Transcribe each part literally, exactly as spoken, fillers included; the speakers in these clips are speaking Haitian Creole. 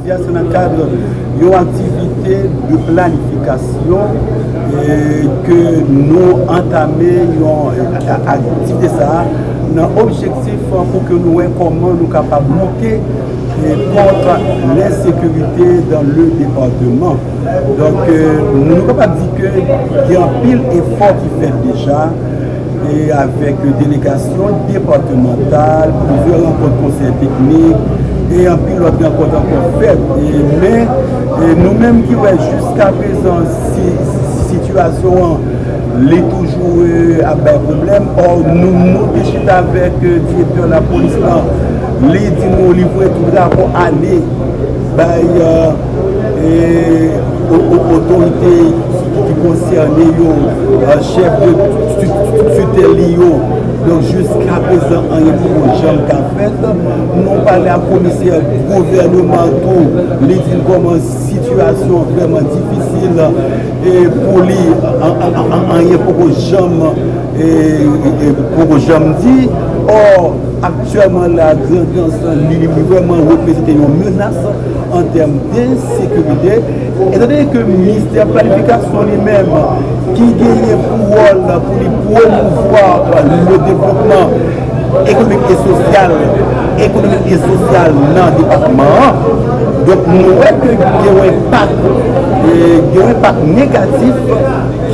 Se nan kad yon aktivite de planifikasyon, e, ke nou antame yon, e, a- a- aktivite sa a nan objektif pou ke nou wè kòman nou kapab lite, e, kont lensekirite dans le département. Donk, e, nou kapab di ke gen anpil efò ki fèt deja, e avèk delegasyon depatmantal, plizyè rankont konsèy teknik, e anpil lòt rankont ankò fèt. E, men, e nou menm ki wè jiskaprezan si, sitiyasyon an, li toujou, e, ap bay pwoblèm. Ò, nou, nou te chita avèk, e, direktè lapolis lan, li di nou li voye tout rapò ale bay, e, e, o- o- otorite ki, ki konsène yo, e, chèf de ti- ti- titèl li yo. Donk, jiskaprezan, anyen poko janm ka fèt. Nou pale ak komisè gouvènman tou, li di n kòman sitiyasyon vrèman difisil, e, pou li, an- an- an- an- anyen poko janm, e, e- e- poko janm di. Ò, aktyèlman la, Grandans li, li vrèman reprezante yon menas an tèm de sekirite, etandone ke ministè planifikasyon li menm, ki genyen pou wòl pou li pwomouvwa le devlopman ekonomik e sosyal, ekonomik e sosyal nan depatman an, donk, nou wè ke gen yon enpak, e, gen yon enpak negatif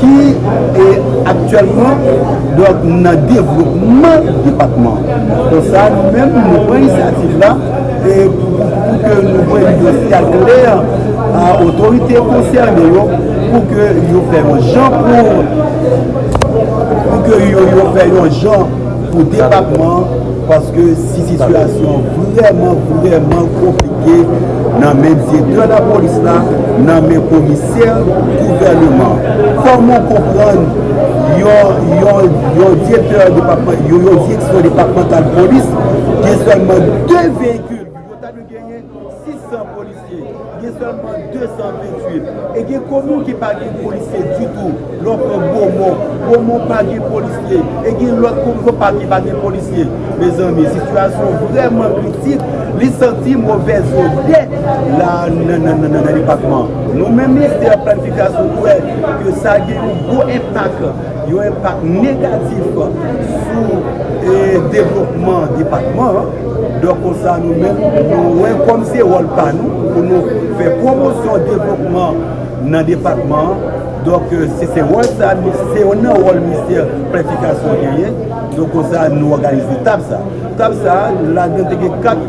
ki, e, aktyèlman, donk, nan devlopman depatman. Konsa, nou menm, nou pran inisyativ la, e, pou, pou, pou ke nou voye yon siyal klè a otorite konsène yo, pou ke yo fè yon jan pou, pou ke yo, yo fè yon jan pou depatman an, paske si sitiyasyon vrèman, vrèman konplike nan men direktè lapolis la, nan men komisè gouvènman. Kòman w konprann yon, yon, yon direktè depatman, yon, yon direksyon depatmantal polis, gen sèlman de veyikil? Yo ta dwe genyen sis san polisye, gen sèlman de san venntuit. E gen komin ki pa gen polisye ditou. Lè w pran Bomon, Bomon pa gen polisye. E gen lòt komin pa, ki pa gen polisye. Mezanmi, sitiyasyon vrèman kritik. Li santi movèz odè la nan, nan, nan, nan, nan depatman. Nou menm ministè planifikasyon, nou wè ke sa gen yon gwo enpak, yon enpak negatif sou, e, devlopman depatman an. Donk, konsa, nou menm, nou wè kòm se wòl pa nou pou nou fè pwomosyon devlopman nan depatman an. Donk, e, se, se wòl sa, se youn nan wòl ministè planifikasyon genyen. Donk, konsa, nou òganize tab sa. Tab sa, ladan te gen kat,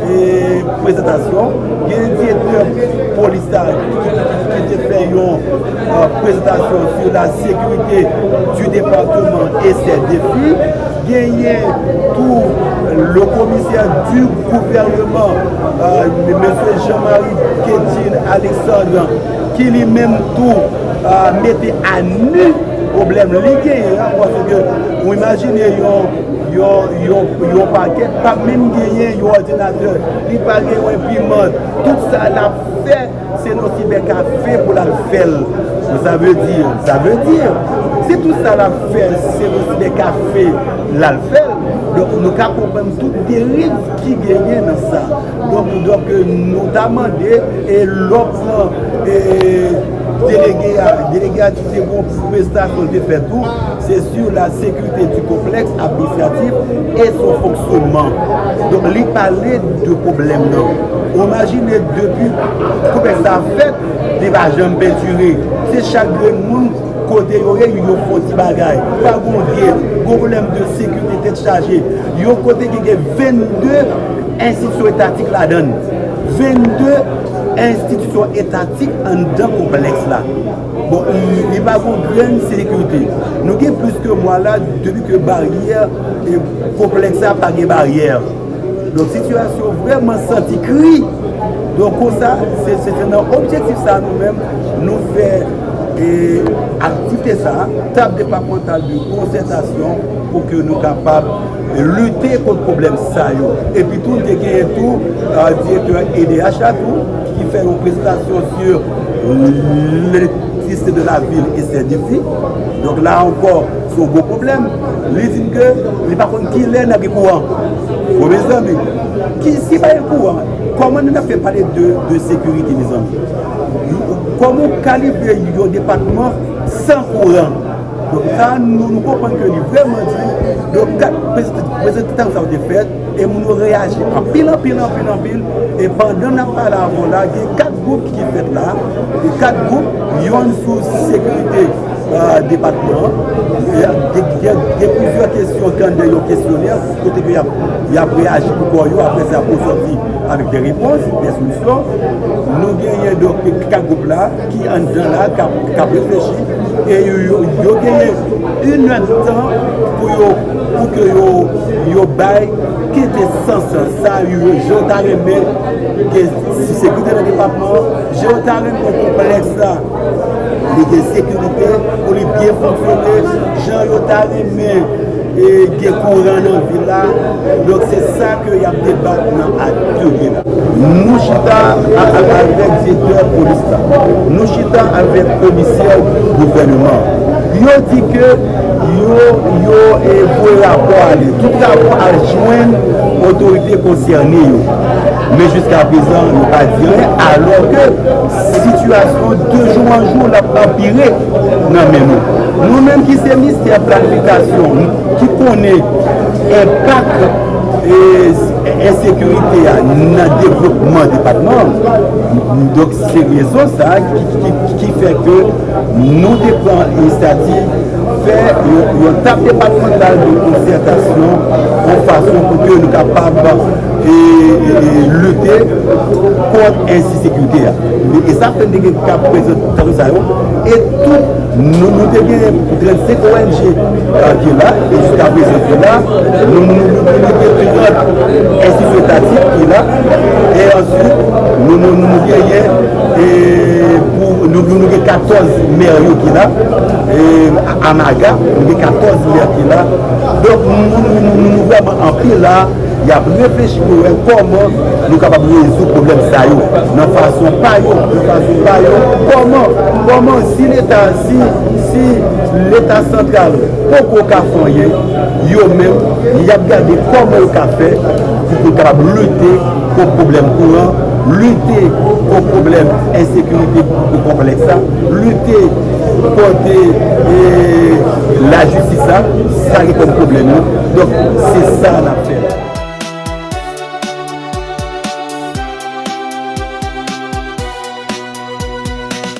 e, prezantasyon. Gen direktè polis la ki, ki, ki, ki te fè yon, e, prezantasyon sur la sécurité du département et ses défis. Genyen tou le commissaire du gouvernement, e, mesye Jean-Marie Kedjin Alexandre, ki li menm tou, e, mete a nu pwoblèm li genyen an, paske ou imajine yon, yon, yon, yon pakè pa menm genyen yon òdinatè, li pa gen yon enprimant, tout sa l ap fè, se nan sibèkafe pou l al fè l. Sa vle di, sa vle di, si tout sa l ap fè, se nan sibèkafe l al fè l, donk, nou ka konprann tout deriv ki genyen nan sa. Donk, donk, nou ta mande, e lòt, e, delege a, delege a di se yon prestasyon te fè tou, se sur la sécurité du complexe administratif et son fonctionnement. Donk, li pale de pwoblèm nan. Ou imajine depi konplèks sa fèt, li pa janm pentire. Se chak grenn moun kote yo ye, yo fè yon ti bagay. Pa gon gate, gon pwoblèm de sekirite, tèt chaje. Yon kote ki gen vennde enstitisyon etatik ladan l. Vennde enstitisyon etatik anndan konplèks la. Bon, li, li pa gon grenn sekirite. Nou gen plis ke mwa la, depi ke baryè, e, konplèks la pa gen baryè. Donk, sitiyasyon vrèman santi kri. Donk, konsa, se, se, se nan objektif sa nou menm, nou fè, e, aktivite sa, tab depatmantal de konsètasyon, pou ke nou kapab lite kont pwoblèm sa yo. Epi tou, te genyen tou, e, direktè E D H la tou, ki fè yon prezantasyon sur l'électricité de la ville et ses défis. Donk, la ankò, se yon gwo pwoblèm. Li di n ke li pa konn kilè n ap gen kouran. Bon, mezanmi, ki, si pa gen kouran, kòman nou ap fè pale de, de sekirite, mezanmi? Kòman w ka livre yon depatman san kouran? Donk, sa, nou, nou konprann ke li vrèman di. Donk, kat prezant-, prezantasyon sa yo te fèt, e moun yo reyaji anpil, anpil, anpil, anpil. E pandan n ap pale avè w la, gen kat gwoup ki fèt la, e kat gwoup, yonn sou sekirite, euh, depatman an. E gen, gen, gen plizyè kesyon ki anndan yon kesyonè, kote ke y ap, y ap reyaji pou kò yo, apre sa, pou sòti avèk de repons, de solisyon. Nou genyen, donk, kat gwoup la, ki anndan la, k ap, k ap reflechi, e yo, yo, yo genyen inèdtan pou yo, pou ke yo, yo bay kentesans sa, yo, jan yo ta renmen gen sekirite nan depatman, jan yo ta renmen konplèks la, li gen sekirite, pou li byen fonksyone, jan yo ta renmen e gen kouran nan vil la. Donk, se sa ke y ap debat nan atelye la. Nou chita a-, a-, avèk direktè polis la. Nou chita avèk komisè gouvènman an. Yo di ke yo, yo, e, voye rapò ale. Tout rapò al jwenn otorite konsène yo. Men jiskaprezan, yo pa di anyen, alò ke sitiyasyon de jou an jou l ap anpire nan men nou. Nou menm ki se ministè planifikasyon, ki konnen enpak, e, ensekirite a nan devlopman depatman an. Donk, se rezon sa a ki, ki, ki, ki fè ke nou te pran inisyativ fè yon, yon tab depatmantal de konsètasyon, yon fason pou ke nou kapab, e, e, e, lite kont ensekirite a. E, e sa fè n te gen ka prezantasyon sa yo. E tout, nou, nou te gen trannsenk O N G, e, ki la, e jiskaprezan ki la, nou, nou, nou, nou gen trant enstitisyon etatik ki la, e answit, nou, nou, nou genyen, e, pou, nou, nou, nou gen katòz mè yo ki la, e, a-, AMAGA, nou gen katòz mè ki la. Donk, nou, nou, nou, nou, nou vrèman anpil la, y ap reflechi pou wè kòman nou kapab rezoud pwoblèm sa yo nan fason pa yo, nan fason pa yo. Kòman, kòman si Leta, si, si Leta santral poko ka fè anyen, yo menm, y ap gade kòman yo ka fè pou, pou kapab lite kont pwoblèm kouran, lite kont pwoblèm ensekirite konplèks la, lite kont, e, lajistis la, sa ki kòm pwoblèm yo. Donk, se sa n ap fè la.